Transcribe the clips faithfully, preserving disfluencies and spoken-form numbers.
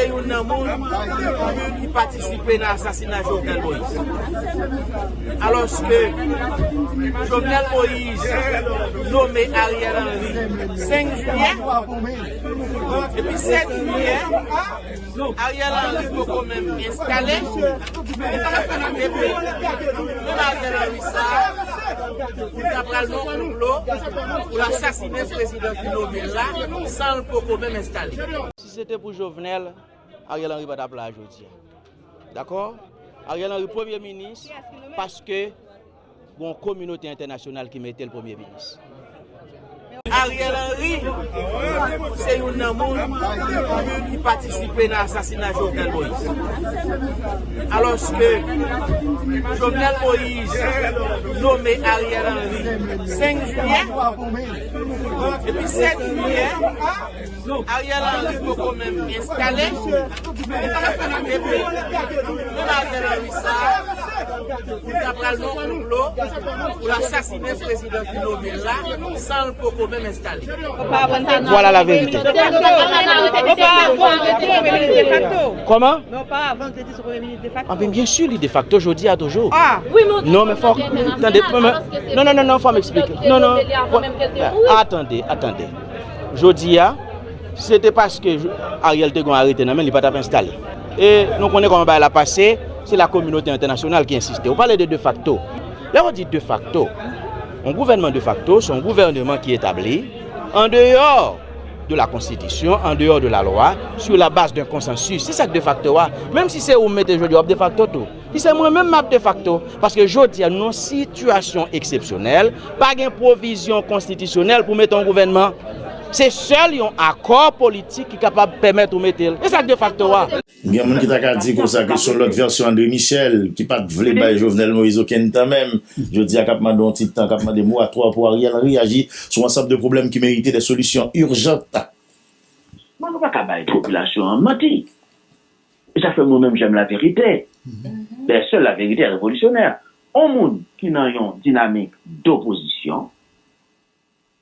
Se youn nan moun ki patisipe nan asasina Jovenel Moïse. Alòske Jovenel Moïse nome Ariel Henry senk jiyè, epi sèt jiyè, Ariel Henry poko menm enstale, epi menm Ariel Henry sa, li ta pral nan konplo pou l asasinen prezidan ki nome l la, san l poko menm enstale. Si se te pou Jovenel, Ariel Henry pa t ap la jodi a. Dakò? Ariel Henry premye minis paske gon kominote entènasyonal ki mete l premye minis. Ariel Henry se youn nan moun ki patisipe nan asasina Jovenel Moïse. Alòske Jovenel Moïse nome Ariel Henry senk jiyè, epi sèt jiyè, Ariel Henry poko menm enstale, epi menm Ariel Henry sa, li ta pral nan konplo pou l asasinen prezidan ki nome l la, san l poko menm enstale. Voilà la vérité. Kòman? Anben, byen si, li defakto jodi a toujou. Non, men fòk, tande, non, non, non, non, fò m eksplike. Non, non, atande, atande. Jodi a, si se te paske Ariel te gon arete nan men, li pa t ap enstale. E nou konnen kòman bagay la pase, se la kominote entènasyonal ki ensiste. Ou pale de defakto. Lè ou di defakto, yon gouvènman defakto, se yon gouvènman ki etabli an deyò de la konstitisyon, an deyò de la lwa, sur la base d'un consensus. Se sa k defakto a. Menm si se ou m mete jodi a, w ap defakto tou. Si se mwen menm, m ap defakto. Paske jodi a, nou nan yon sitiyasyon eksepsyonèl, pa gen pwovizyon konstitisyonèl pou mete yon gouvènman. Se sèl yon akò politik ki kapab pèmèt ou mete l. E sa k defakto a. Gen moun ki ta ka di konsa ke se yon lòt vèsyon André Michel ki pa t vle bay Jovenel Moïse okenn tan menm. Jodi a k ap mande yon ti tan, k ap mande mwa twa pou Ariel Henry aji sou ansanm de pwoblèm ki merite de solisyon ijan. Bon, nou pa ka bay popilasyon an manti. E sa fè mwen menm, j'aime la vérité. Ben, seule la vérité est révolutionnaire. On moun ki nan yon dinamik dopozisyon,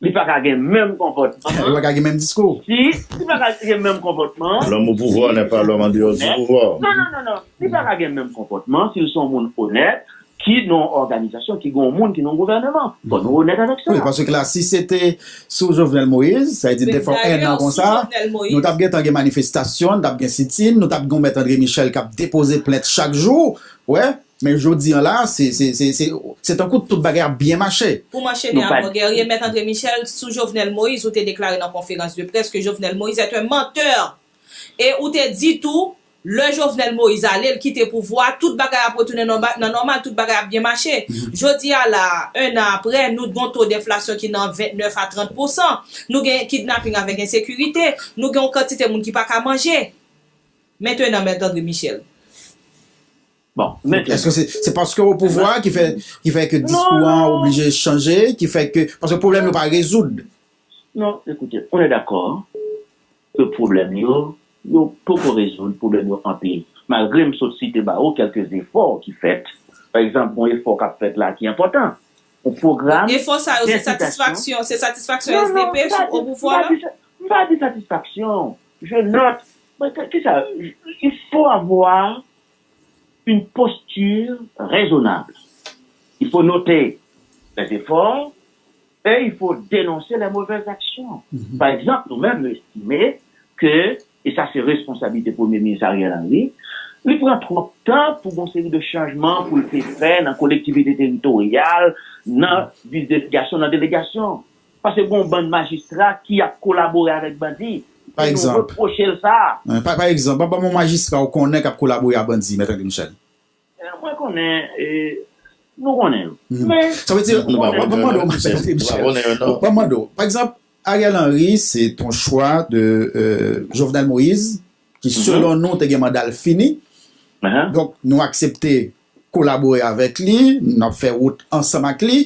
li pa ka gen menm konpòtman. Li pa ka gen menm diskou. Si, li pa ka gen menm konpòtman. L'homme au pouvoir n'est pas l'homme en dehors du pouvoir. Non, non, non, non. Li pa ka gen menm konpòtman si l se yon moun onèt, ki nan yon òganizasyon, ki gen yon moun, ki nan yon gouvènman. Fò nou onèt avèk sa. Wi, paske la, si se te sou Jovenel Moïse, sa vle di te fè enn an konsa, nou t ap gentan gen manifestasyon, nou t ap gen sitin, nou t ap gen yon mèt André Michel k ap depoze plent chak jou. Wè, men jodi an la, se, se, se, se, se tankou tout bagay ap byen mache. Pou m anchene avè w, Guerrier, mèt André Michel, sou Jovenel Moïse, ou te deklare nan konferans de près ke Jovenel Moïse est un menteur. E ou te di tou, lè Jovenel Moïse ale, l kite pouvwa, tout bagay ap retounen nan ba-, nan nòmal, tout bagay ap byen mache. Jodi a la, enn an aprè, nou gon to denflasyon ki nan vennèf a trant pousan. Nou gen kidnaping avèk ensekirite. Nou gen yon kantite moun ki pa ka manje. Mentenan, mèt André Michel. Bon, mentenan. Èske se, se paske w o pouvwa ki fè, ki fè ke diskou an oblije chanje, ki fè ke, paske pwoblèm yo pa rezoud? Non, écoutez, on est d'accord que pwoblèm yo, yo poko rezoud, pwoblèm yo anpil. Malgre m sot site ba ou kèlke efò ki fèt. Pa egzanp, gon efò k ap fèt la ki enpòtan. Yon pwogram. Efò sa yo, se satisfaksyon, se satisfaksyon S D P sou o pouvwa la? Non, non, m pa di sa, m pa di satisfaksyon. Je note. Mwen, ki sa? Il faut avoir une posture raisonnable. Il faut noter les efforts et il faut dénoncer les mauvaises actions. Par exemple, nou menm, nou estime ke, e sa se responsablite Premye Minis Ariel Henry, li pran twòp tan pou gon seri de chanjman pou l te fè nan kolektivite teritoryal, nan vis delegasyon, nan delegasyon. Paske gon bann majistra ki ap kolabore avèk bandi. Pa egzanp. E nou repwoche l sa. Pa, pa egzanp, ban m yon majistra ou konnen k ap kolabore ak bandi, mèt André Michel. E, mwen konnen, e, nou konnen yo. Men, sa vle di, ban m mande w, mèt André Michel. Ban m mande w. Pa egzanp, Ariel Henry, se t on chwa de, euh, Jovenel Moïse, ki, selon nou, te gen manda l fini. Donk, nou aksepte kolabore avèk li, n ap fè wout ansanm ak li.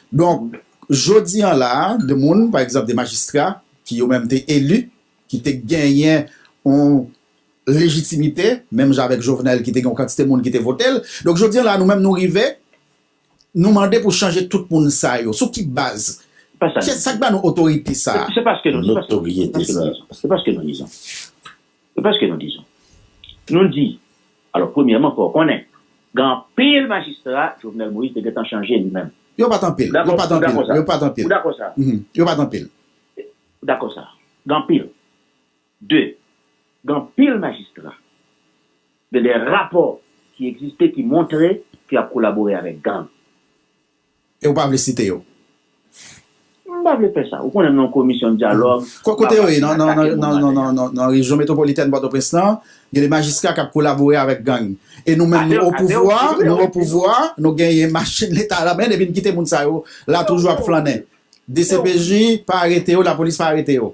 Donk, jodi an la, de moun, pa egzanp, de majistra, ki yo menm te eli, ki te genyen yon lejitimite, menm jan avèk Jovenel, ki te gen yon kantite moun ki te vote l. Donk, jodi an la, nou menm, nou rive, nou mande pou chanje tout moun sa yo. Sou ki baz? Sa k ba nou otorite sa a? Se paske nou, se paske nou, se paske nou dizon. Se paske nou dizon. Nou di, alò, premyèman, fò w konnen, gen anpil majistra, Jovenel Moïse te gentan chanje li menm. Yo pa t anpil. Yo pa t anpil. Yo pa t anpil. Ou dakò sa? Mhm. Yo pa t anpil. Ou dakò sa? Gen anpil. De, gen anpil majistra. Gen de rapò ki egziste ki montre ke y ap kolabore avèk gang. E ou pa vle site yo? M pa vle fè sa. Ou konnen m nan yon komisyon dyalòg. Kote yo ye? Nan rejyon metwopolitèn Pòtoprens lan, gen de majistra k ap kolabore avèk gang. E nou menm, nou o pouvwa, nou o pouvwa, nou genyen machin leta la, men epi n kite moun sa yo la toujou ap flannen. D C P J pa arete yo, lapolis pa arete yo.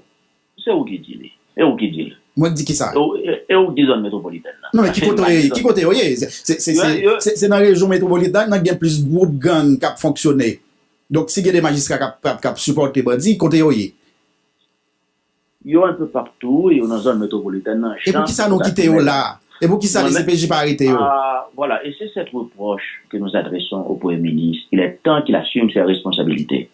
Se ou ki di li. E ou ki di l. Mwen k di kisa? E ou, e, e ou ki di zòn metwopolitèn nan. Non, men ki kote yo ye? Ki kote yo ye? Se, se, se, se, se, se nan rejyon metwopolitèn nan gen plis gwoup gang k ap fonksyone. Donk, si gen de majistra k ap, k ap, k ap sipòte bandi, kote yo ye? Yo un peu partout, yo nan zòn metwopolitèn nan. E poukisa nou kite yo la? E poukisa D C P J pa arete yo? Ah, voilà, et c'est cette reproche que nous adressons au Premier ministre. Il est temps qu'il assume ses responsabilités.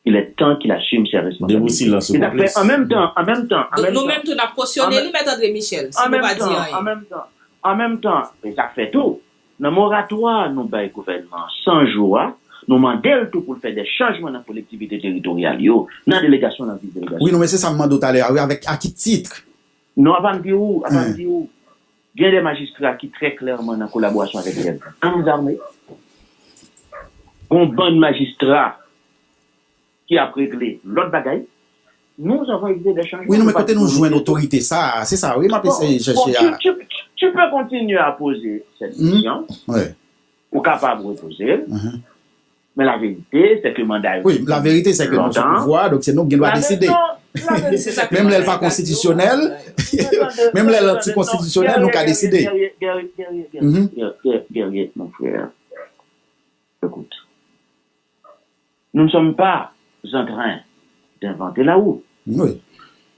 Il est temps qu'il assume ses responsabilités. Depi silans ou konplis. An menm tan, an menm tan, an menm tan. Donk nou menm tou n ap kosyone li, Mèt André Michel, si nou pa di anyen. An menm tan, an menm tan, e sa k fè tou, nan moratwa nou bay gouvènman san jou a, nou mande l tou pou l fè de chanjman nan kolektivite teritoryal yo, nan delegasyon, nan vis delegasyon. Wi, non, men se sa m mande w talè a, wi, avèk, a ki tit? Non, apa m di w, apa m di w, gen de majistra ki trè klèman nan kolaborasyon avèk de gang ame. Gon bann majistra ki ap regle lòt bagay. Nous avons exigé des changements. Wi, non, men kote nou jwenn otorite sa a? Se sa, wi, m ap eseye chèche a. Tu, tu, tu peux continuer à poser cette question. Ou kapab repoze l. Men la verite, se ke manda yo... Wi, la verite, se ke nou sou pouvwa, donk se nou ki gen dwa deside. Menm lè l pa konstitisyonèl, menm lè l antikonstitisyonèl, nou ka deside. Guerrier, Guerrier, Guerrier, Guerrier, Guerrier, mon frère, écoute. Nous ne sommes pas en train d'inventer la roue. Wi.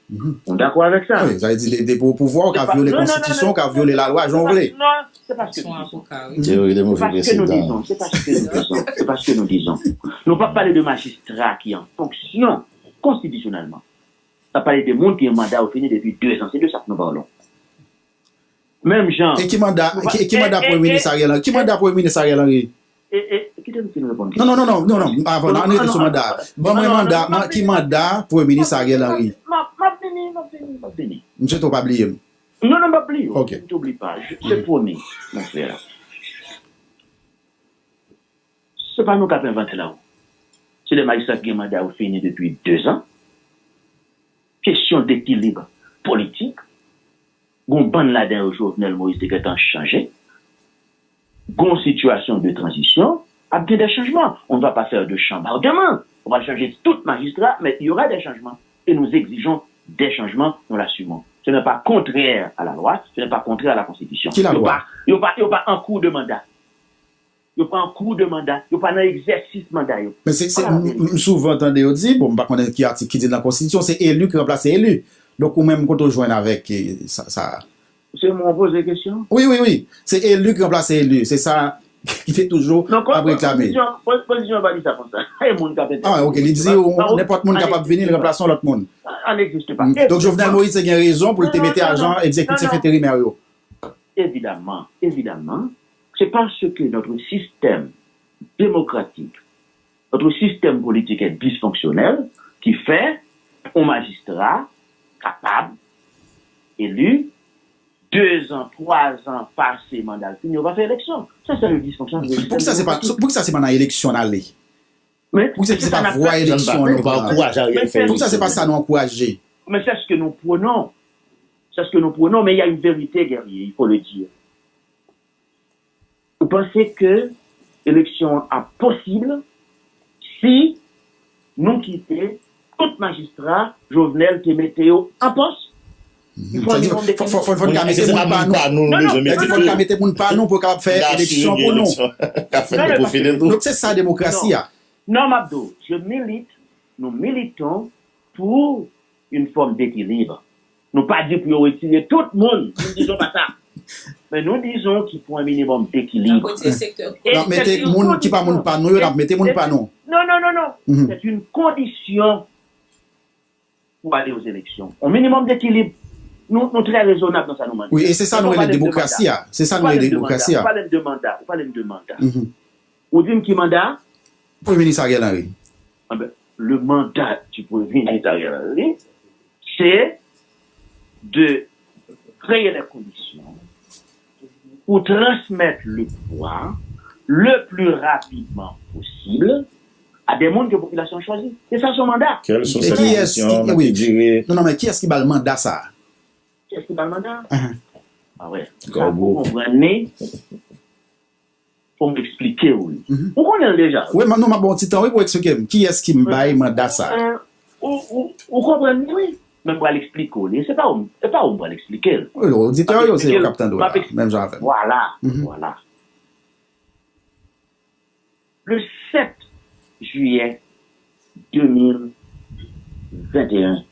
Nou dakò avèk sa. Wi, sa vle di, depi w o pouvwa, ou ka vyole konstitisyon, ou ka vyole lalwa, jan w vle. Non, se pa ce que nous disons. Se pa ce que nous disons, se pa ce que nous disons, se pa ce que nous disons. Nou p ap pale de majistra ki an fonksyon konstitisyonèlman. N ap pale de moun ki manda yo fini depi de zan. Se de sa ke nous parlons. Menm jan. E ki manda, ki, ki manda Premye Minis Ariel Henry? Ki manda Premye Minis Ariel Henry? E, e, kite m fin reponn. Non, non, non, non, non, non, avan, ann rete sou manda. Ban mwen manda, ki manda Premye Minis Ariel Henry? M ap, m ap vini, m ap vini, m ap vini. M swete w pa bliye m. Non, non, m ap bliye w. Ok. M t oubli pa. Se pwomi, mon frè. Se pa nou k ap envante la roue. Se de majistra ki gen manda yo fini depi de zan. Kesyon dekilib politik. Gon bann ladan yo Jovenel Moïse te gentan chanje. Gon sitiyasyon de tranzisyon, ap gen de chanjman. On ne va pas faire de chambardement. On va changer tout magistrat, mais il y aura des changements. Et nous exigeons des changements, nous l'assumons. Ce n'est pas contraire à la loi, ce n'est pas contraire à la Constitution. Ki lalwa? Yo pa, yo pa, yo pa an kou de manda. Yo pa an kou de manda, yo pa nan egzèsis manda yo. Men se, se, m, m souvan tande yo di, bon, m pa konnen ki atik ki di l nan konstitisyon, se eli ki ranplase eli. Donk ou menm kote w jwenn avèk, eh, sa, sa a? Se mwen w poze kesyon? Wi, wi, wi. Se eli ki ranplase eli. Se sa ki te toujou ap reklame. Non, konstitisyon, konstitisyon pa di sa konsa. E moun k ap entèprete. Ah, ok, li di ou, nenpòt moun kapab vini, li ranplase yon lòt moun. Sa n'existe pas. Donk Jovenel Moïse te gen rezon pou l te mete ajan egzekitif enterimè yo. Évidemment, évidemment, c'est parce que notre système démocratique, notre système politique est dysfonctionnel, qui fait un magistrat capable, élu, deux ans, trois ans passé mandat fini, on va faire élection. Ça, c'est le dysfonctionnement du système démocratique. Poukisa se pa, poukisa se pa nan eleksyon n ale? Poukisa se pa vwa eleksyon nou pran? Poukisa se pa sa nou ankouraje? Mais c'est ce que nous prenons. C'est ce que nous prenons, mais il y a une vérité, guerrier, il faut le dire. Ou panse ke eleksyon an ap posib si nou kite tout majistra Jovenel te mete yo an pòs? Fò, fò, fò n ka mete moun pa nou. Fò n ka mete moun pa nou pou yo kapab fè eleksyon pou nou. Donk se sa demokrasi a. Non, m ap di w, je milite, nous militons pour une forme d'équilibre. Nou pa di pou yo retire tout moun. Nou dizon pa sa. Men nou dizon ki pou un minimum d'équilibre. N ap mete moun ki pa moun pa nou yo, n ap mete moun pa nou. Non, non, non, non. C'est une condition pour aller aux élections. Un minimum d'équilibre. Nou, nou trè rezonab nan sa nou mande. Wi, e se sa nou rele demokrasi a. Se sa nou rele demokrasi a. Ou pale m de manda, ou pale m de manda. Ou di m ki manda? Premye minis Ariel Henry. Anben, le mandat du Premier ministre Ariel Henry, c'est de créer les conditions pour transmettre le pouvoir le plus rapidement possible à des moun ke popilasyon chwazi. Se sa son manda. Kèl sou sèt kondisyon, nan ki dire? Non, non, men kiyès ki ba l manda sa a? Kiyès ki ba l manda? Ah wè. Sa pou konprann li. Fò m eksplike w li. Ou konnen l deja. Wi, men non, m ap ba w ti tan, wi, pou w eksplike m. Kiyès ki m bay manda sa a? Ou, ou, ou konprann li, wi. Men m pral eksplike w li. Se pa ou, se pa ou m pral eksplike l. Wi, oditè yo, se yo k ap tande w la, menm jan avè m. Vwala, vwala. Le sept juillet deux mille vingt et un,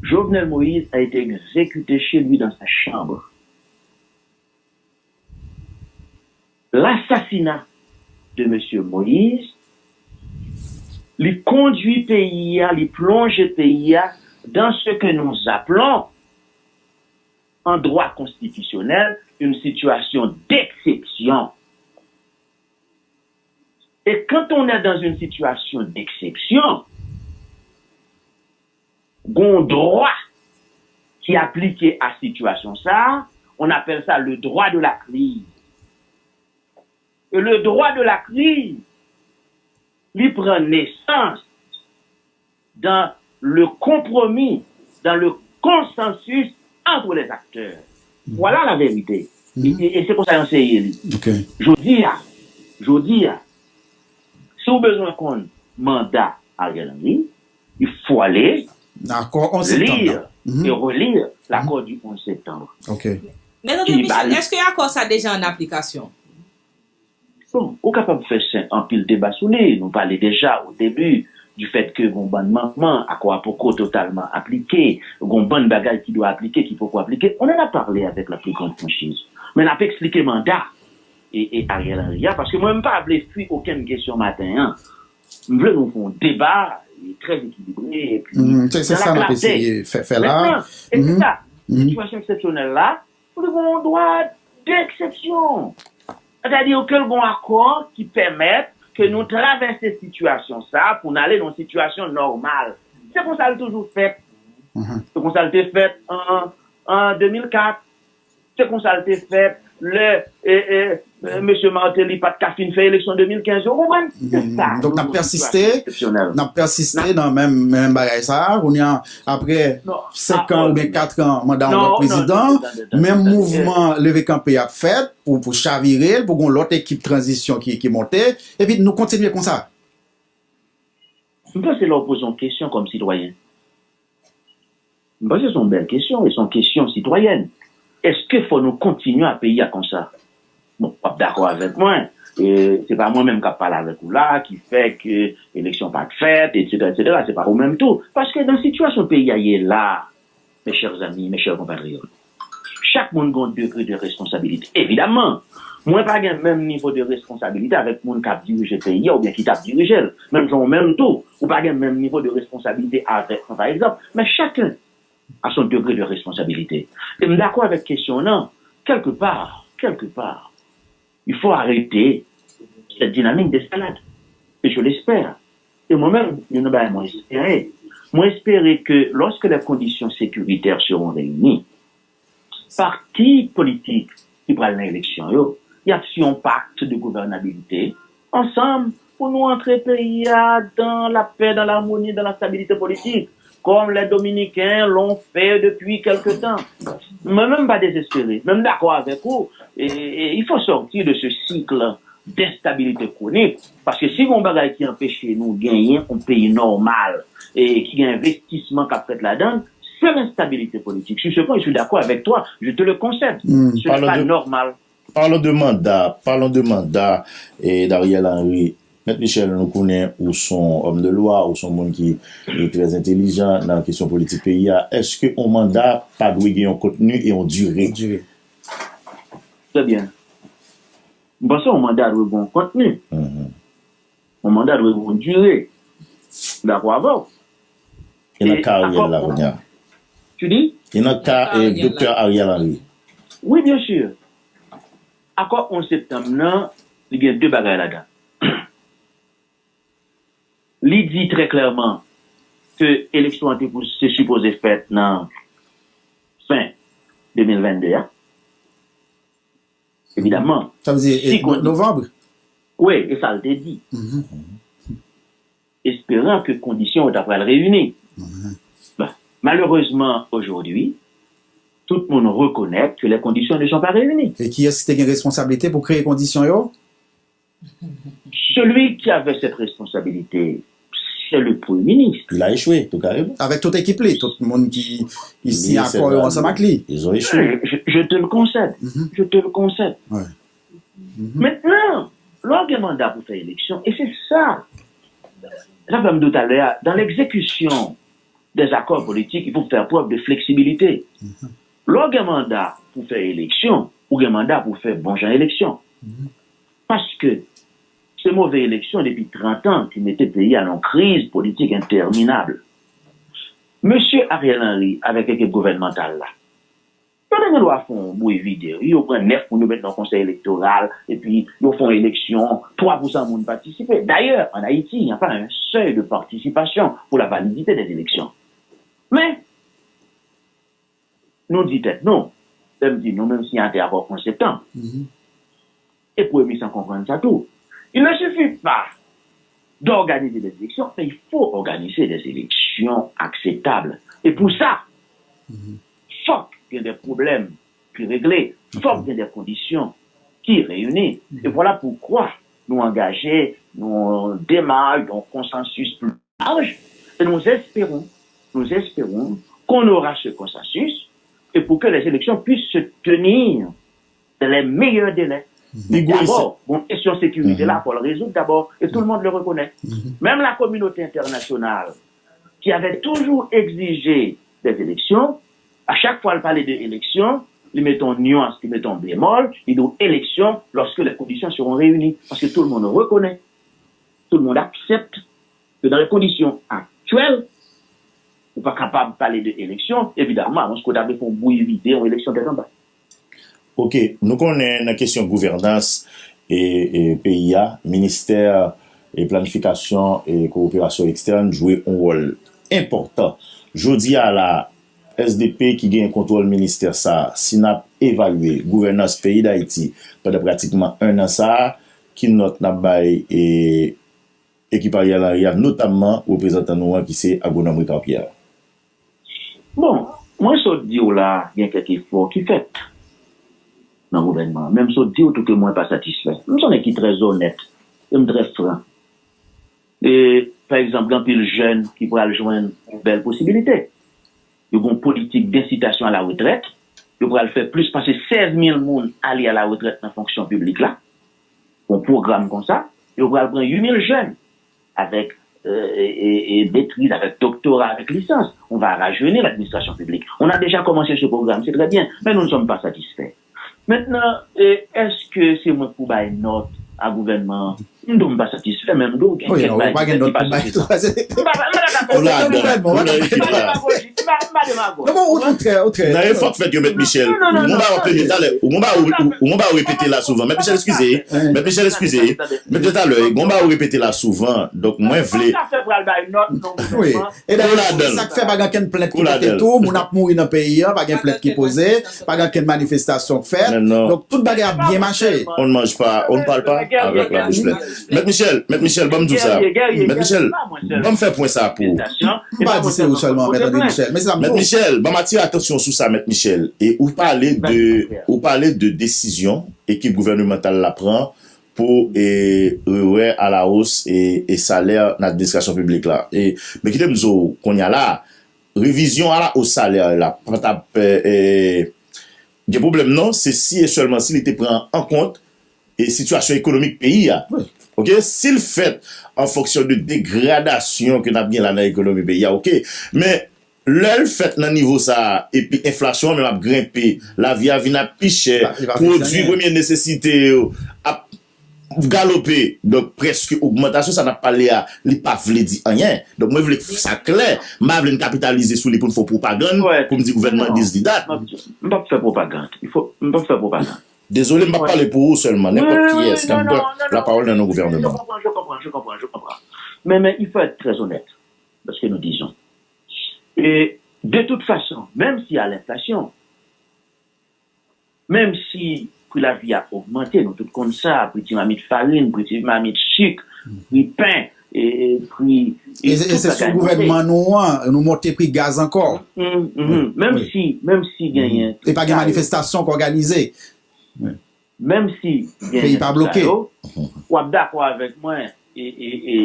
Jovenel Moïse a été exécuté chez lui dans sa chambre. L'assassinat de Monsieur Moïse, li kondwi peyi a, li plonje peyi a dans ce que nous appelons en droit constitutionnel une situation d'exception. Et quand on est dans une situation d'exception, gon dwa ki aplike a sitiyasyon sa a, on appelle ça le droit de la crise. Et le droit de la crise, li pran nesans dans le compromis, dans le consensus entre les acteurs. Voilà la vérité. E, e, e se konsa yo anseye li. Jodi a, jodi a, si w bezwen konn manda Ariel Henry, il faut aller lire et relire l'accord du onze septembre. Mezanmi, Michel, èske akò sa deja an aplikasyon? Bon, ou kapab fè sen anpil deba sou li. Nou pale deja o debi du fait que gon bann mankman, akò a poko totalman aplike, gon bann bagay ki dwe aplike, ki poko aplike. On en a parlé avec la plus grande franchise. Men n ap eksplike manda e, e Ariel Henry a, paske mwen m pa vle fwi okenn kesyon maten an. M vle nou fè yon deba e, trè ekilibre epi nan la klarte. Mentnan, e se sa, sitiyasyon eksepsyonèl la, pou li gen yon dwa d'exception. Sètadi ke l gen yon akò ki pèmèt ke nou travèse sitiyasyon sa a pou n ale nan yon sitiyasyon nòmal. Se konsa l toujou fèt. Se konsa l te fèt an, an de mil kat. Se konsa l te fèt lè, e, e, e, mesye Martelly pa t ka fin fè eleksyon de mil kenz yo, ou konprann? Se sa. Donk, n ap pèsiste, n ap pèsiste nan menm, menm bagay sa a. Kounye a, apre senk an oubyen kat an manda yon lòt prezidan, menm mouvman leve kanpe ap fèt pou, pou chavire l, pou gen yon lòt ekip tranzisyon ki, ki monte, epi nou kontinye konsa. M panse lè w poze yon kesyon kòm sitwayen, m panse se yon bèl kesyon, e se yon kesyon sitwayèn. Èske fò nou kontinye a peyi a konsa? Bon, w ap dakò avèk mwen, e se pa mwen menm k ap pale avèk ou la ki fè ke eleksyon pa t fèt, etsetera, etsetera, se pa ou menm tou. Paske nan sitiyasyon peyi a ye la, mes chers amis, mes chers compatriotes, chak moun gen yon degre de responsabilite. Evidaman, mwen pa gen menm nivo de responsabilite avèk moun k ap dirije peyi a oubyen ki t ap dirije l. Menm jan ou menm tou, ou pa gen menm nivo de responsabilite avèk mwen, pa egzanp. Men chacun a son degré de responsabilité. E m dakò avèk kesyon w nan, quelque part, quelque part, il faut arrêter cette dynamique d'escalade. Et je l'espère. E mwen menm, youn nan bagay mwen espere, mwen espere ke lorsque les conditions sécuritaires seront réunies, pati politik ki pral nan eleksyon yo, y ap siyen yon pakt de gouvènabilite ansanm pou nou antre peyi a dans la paix, dans l'harmonie, dans la stabilité politique, comme les Dominicains l'ont fait depuis quelque temps. Mwen menm m pa dezespere, men m dakò avèk ou, e, e, il faut sortir de ce cycle d'instabilité chronique, paske si gen yon bagay ki anpeche nou genyen yon peyi nòmal e ki gen envestisman k ap fèt ladan l, se lenstabilite politik. Sur ce point, je suis d'accord avec toi, je te le concède. Ce n'est pas normal. Parlons de mandat, parlons de mandat, eh, d'Ariel Henry. Mèt Michel, nou konnen ou se yon òm de lwa, ou se yon moun ki, ki trè entelijan nan kesyon politik peyi a. Èske yon manda pa dwe gen yon kontni e yon dire? Trè byen. M panse yon manda dwe gen yon kontni. Yon manda dwe gen yon dire. M dakò avè w. E nan karyè l la kounye a? Tu dis? E nan ka, eh, Doktè Ariel Henry. Wi, byen si. Akò onz septanm nan, li gen de bagay ladan. Li di trè klèman ke eleksyon an te pou, te sipoze fèt nan fen de mil vennde a. Evidaman, sa vle di, si eh, no-, kondi- novanm? Wi, e sa l te di. Esperan ke kondisyon yo ta pral reyini. Bon, malerezman, aujourd'hui, tout moun rekonèt ke les conditions ne sont pas réunies. E kiyès ki te gen responsablite pou kreye kondisyon yo? Celui qui avait cette responsabilité, c'est le Premier ministre. Il a échoué, tout carrément. Avèk tout ekip li, tout moun ki, ki siyen akò yo ansanm ak li. Ils ont échoué. Je, je, je te le concède. Je te le concède. Mentnan, lè w gen manda pou fè eleksyon, e se sa, sa fè m di w talè a, dans l'exécution des accords politiques, il faut faire preuve de flexibilité. Lè w gen manda pou fè eleksyon, ou gen manda pou fè bon jan eleksyon. Paske se move eleksyon depi trant an ki mete peyi a nan yon kriz politik entèminab. Mesye Ariel Henry avèk ekip gouvènmantal la, yo te gen dwa fè yon bri vide, wi. Yo pran nèf moun, yo met nan konsèy elektoral, epi yo fè yon eleksyon, twa pou san moun patisipe. Dayè, ann Ayiti, il n'y a pas un seuil de participation pour la validité des élections. Men, nou di tèt nou, lè m di nou, menm siyatè akò onz septanm, e Premye Minis konprann sa tou. Il ne suffit pas d'organiser des élections, mais il faut organiser des élections acceptables. E pou sa, fòk gen de pwoblèm ki regle, fòk gen de kondisyon ki reyini. E vwala poukwa nou angaje nan yon demach, yon konsansis pli laj, e nous espérons, nous espérons qu'on aura ce consensus et pour que les élections puissent se tenir dans les meilleurs délais. Men dabò, bon, kesyon sekirite la, fò l rezoud dabò, e tout le monde le reconnaît. Menm la kominote entènasyonal, ki avè toujou egzije des élections, a chak fwa l pale de eleksyon, li mete yon nyans, li mete yon bemòl, li di w élection lorsque les conditions seront réunies. Paske tout le monde reconnaît, tout le monde accepte que dans les conditions actuelles, ou pa kapab pale de eleksyon, evidaman, amonske w ta vle fè yon bri vide yon eleksyon tèt anba. Ok, nou konnen nan kesyon gouvènans e, e peyi a, ministè e planifikasyon e kowoperasyon ekstèn jwe yon wòl enpòtan. Jodi a la, S D P ki genyen kontwòl ministè sa a, si n ap evalye gouvènans peyi Dayiti pandan pratikman en an sa a, ki nòt n ap bay e ekip Ariel Henry a, notamman reprezantan nou an ki se agwonòm Ricard Pierre? Bon, mwen sot di w la, gen kèk efò ki fèt nan gouvènman an. Men m sot di w tou ke mwen pa satisfè. M se yon nèg ki trè onèt e m trè fran. E, pa egzanp, gen anpil jèn ki pral jwenn yon bèl posibilite. Yo gen yon politik d'incitation à la retraite. Yo pral fè plis pase sèz mil moun ale a la retrèt nan fonksyon piblik la. Yon pwogram konsa, yo pral pran uit mil jèn avèk, euh, e, e, e metriz, avèk doktora, avèk lisans. On va rajeunir l'administration publique. On a déjà commencé ce programme, c'est très bien, mais nous ne sommes pas satisfaits. Mentnan, e, èske se mwen k pou bay nòt a gouvènman an? M di w m pa satisfè, men m di w gen kèk bagay ki pa soti sa. M pa, m pa dakò. Ou ladan, ou nan ekip la. M pa, m pa demagòg. Non, men ou, ou trè, ou trè. Nan efò k fèt yo, Mèt Michel. Ou gon bagay w ap plede talè. Ou gon bagay ou, ou gon bagay ou repete la souvan. Mèt Michel, eskize. Mèt Michel, eskize. Mèt talè, gon bagay ou repete la souvan. Donk, mwen vle. Wi. E dayè, sa k fè pa gen ankenn plent ki pote tou, moun ap mouri nan peyi a, pa gen plent ki poze, pa gen ankenn manifestasyon k fèt. Donk, tout bagay ap byen mache. On ne mange pas, on ne parle pas avec la bouche pleine. Mèt Michel, Mèt Michel, ban m di w sa. Mèt Michel, ban m fè pwen sa pou ou. M pa di se ou sèlman, Mèt André Michel, men se sa m di w. Mèt Michel, ban m atire atansyon w sou sa, Mèt Michel. E ou pale de, ou pale de desizyon ekip gouvènemantal la pran pou, e, rewè alawos, e, e salè nan administrasyon piblik la. E, men kite m di w kounye a la, revizyon alawos salè la pa t ap, e, e, gen pwoblèm non, se si e sèlman si li te pran an kont, e, sitiyasyon ekonomik peyi a. Wi. Oke, si l fèt an fonksyon de degradasyon ke n ap gen la nan ekonomi peyi a, oke. Men lè l fèt nan nivo sa a, epi enflasyon an menm ap grenpe, lavi a vin ap pi chè, pwodui premye nesesite yo ap galope, donk prèske ogmantasyon sa n ap pale a, li pa vle di anyen. Donk mwen vle sa klè, m pa vle n kapitalize sou li pou n fè pwopagann, pou m di gouvènman dis di dat. M p ap fè pwopagann. M p ap fè pwopagann. Dezole, m p ap pale pou ou sèlman, nenpòt kiyès k ap pran lapawòl nan non gouvènman. Men, men, il faut être très honnête, dans ce que nous disons. Et de toute façon, même s'il y a l'inflation, menm si pri lavi a ogmante, nou tout konn sa, pri ti mamit farin, pri ti mamit sik, pri pen, pri... E se sou gouvènman nou an, nou monte pri gaz ankò. Menm si, menm si genyen... E pa gen manifestasyon k òganize. Menm si genyen sa yo, w ap dakò avèk mwen, e, e, e,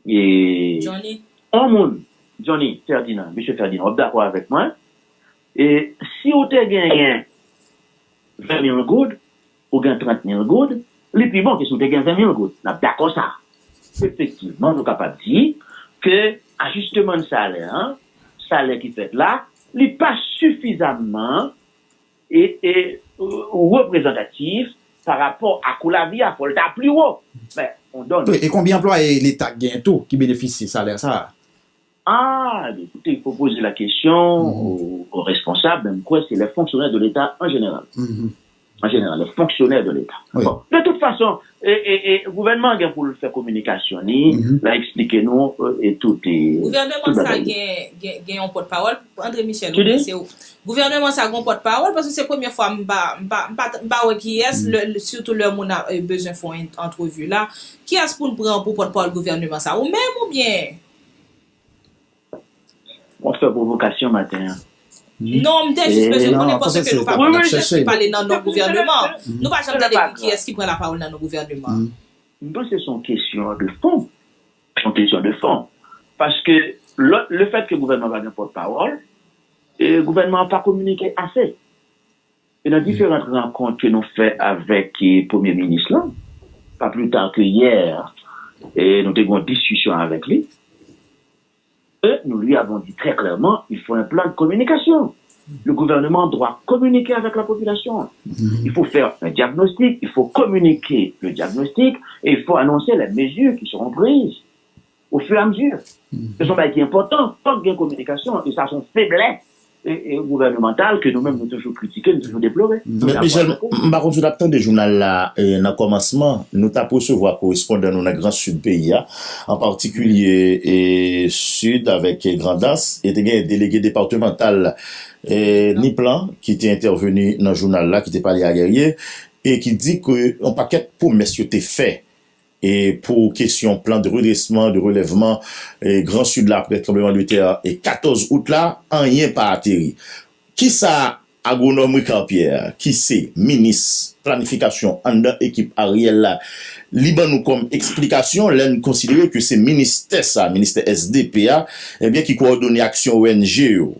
e, on moun, Johnny Ferdinand, mesye Ferdinand, w ap dakò avèk mwen, e si w te genyen ven mil goud, ou gen trant mil goud, li pi bon ke si w te gen ven mil goud. N ap dakò sa. Efektivman, nou kapab di ke ajisteman salè an, salè ki fèt la, li pa sifizamman e, e, reprezantatif pa rapò a kou lavi a, fò l ta pi wo. Men, on donne. E konbyen anplwaye Leta k genyen tou ki benefisye salè sa a? Ah, écoutez, il faut poser la question aux, aux responsables, mais quoi, c'est les fonctionnaires de l'État en général. En général, les fonctionnaires de l'État. Bon, de toute façon, e, e, e, gouvènman an gen pou l fè kominikasyon li, l a eksplike nou, e, tout, e, tout bagay. Gouvènman sa gen, gen, gen yon pòtpawòl, André Michel, ou di se ou. Gouvènman sa gen yon pòtpawòl, paske se premye fwa m pa, m pa, m pa, m pa wè kiyès, lè, sitou lè moun ap, e, bezwen fè yon antrevi la. Kiyès pou n pran pou pòtpawòl gouvènman sa? Ou menm oubyen? W ap fè pwovokasyon maten an. Non, m te jis bezwen konnen paske nou pa konn kiyès ki pale nan non gouvènman. Nou pa janm tande kiyès ki pran lapawòl nan non gouvènman. M panse se yon kesyon de fon. Se yon kesyon de fon. Paske le, le fait que gouvènman pa gen pòtpawòl, e gouvènman an pa kominike ase. E nan diferan rankont ke nou fè avèk, e, premye minis lan, pas plus tard que hier, e nou te gen yon diskisyon avèk li, et nous lui avons dit très clairement, il faut un plan de communication. Le gouvernement doit communiquer avec la population. Il faut faire un diagnostic, il faut communiquer le diagnostic et il faut annoncer les mesures qui seront prises au fur et à mesure. Se yon bagay ki enpòtan, fòk gen kominikasyon, e sa se yon feblès e, e gouvènemantal ke nou menm nou toujou kritike, nou toujou deplore. Mèt Michel, m pa konn si w t ap tande jounal la, e, nan kòmansman, nou t ap resevwa korespondan nou nan Gran Sid peyi a, an patikilye, e, Sid avèk, e, Grandans, e te gen delege depatmantal, e, Nip lan ki te entèveni nan jounal la, ki te pale a Guerrier, e ki di ke yon pakèt pwomès yo te fè e pou kesyon plan de redrèsman, de relèvman, e, Gran Sid la apre tranblemanntè e katòz out la, anyen pa ateri. Kisa Agwonòm Ricard Pierre, ki se minis planifikasyon anndan ekip Ariel la, li ban nou kòm eksplikasyon lè n konsidere ke se ministè sa, ministè S D P a, ebyen, ki kowòdone aksyon O N G yo?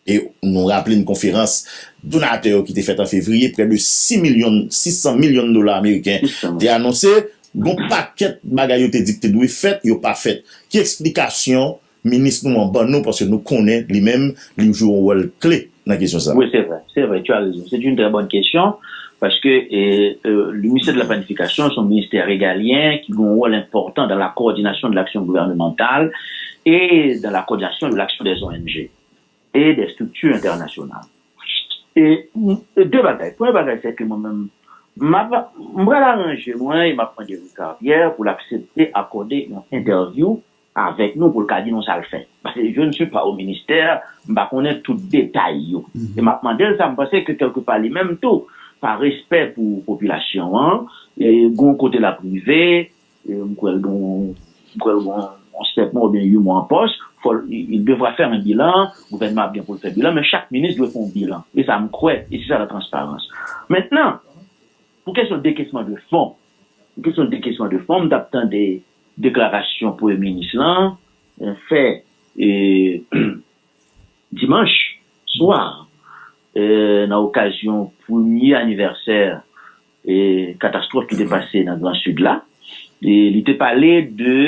E nou raple n konferans donatè yo ki te fèt an fevriye, prè de sis milyon, sis san milyon dola ameriken te anonse. Gon pakèt bagay yo te di k te dwe fèt, yo pa fèt. Ki eksplikasyon minis nou an ban nou, paske nou konnen li menm, li jwe yon wòl kle nan kesyon sa? Oui, c'est vrai, c'est vrai, tu as raison. C'est une très bonne question, parce que, euh, euh, le ministère de la Planification, c'est un ministère régalien qui a un rôle important dans la coordination de l'action gouvernementale et dans la coordination de l'action des O N G et des structures internationales. E, e de bagay. Premye bagay, se ke mwen menm, m ap, m pral aranje mwen e m ap mande Ricard Pierre pou l aksepte akòde yon entèvyou avèk nou pou l ka di nou sa l fè. Paske je ne suis pas au ministère, m pa konnen tout detay yo. E m ap mande l sa, m panse ke kèlkepa li menm tou, pa respè pou popilasyon an, e gon kote l ap rive, e m kwè l gon, m kwè l gon yon sèt mwa oubyen uit mwa an pòs, fò l, il devra faire un bilan, gouvènman ap gen pou l fè bilan, men chak minis dwe fè yon bilan. E sa m kwè, e se sa la transparans. Mentnan, pou kesyon dekesman de fon, pou kesyon dekesman de fon, m t ap tande deklarasyon premye minis lan, e, fè, e, dimanch swa, e, nan okazyon premye anivèsè, e, katastwòf ki te pase nan Gran Sid la. E li te pale de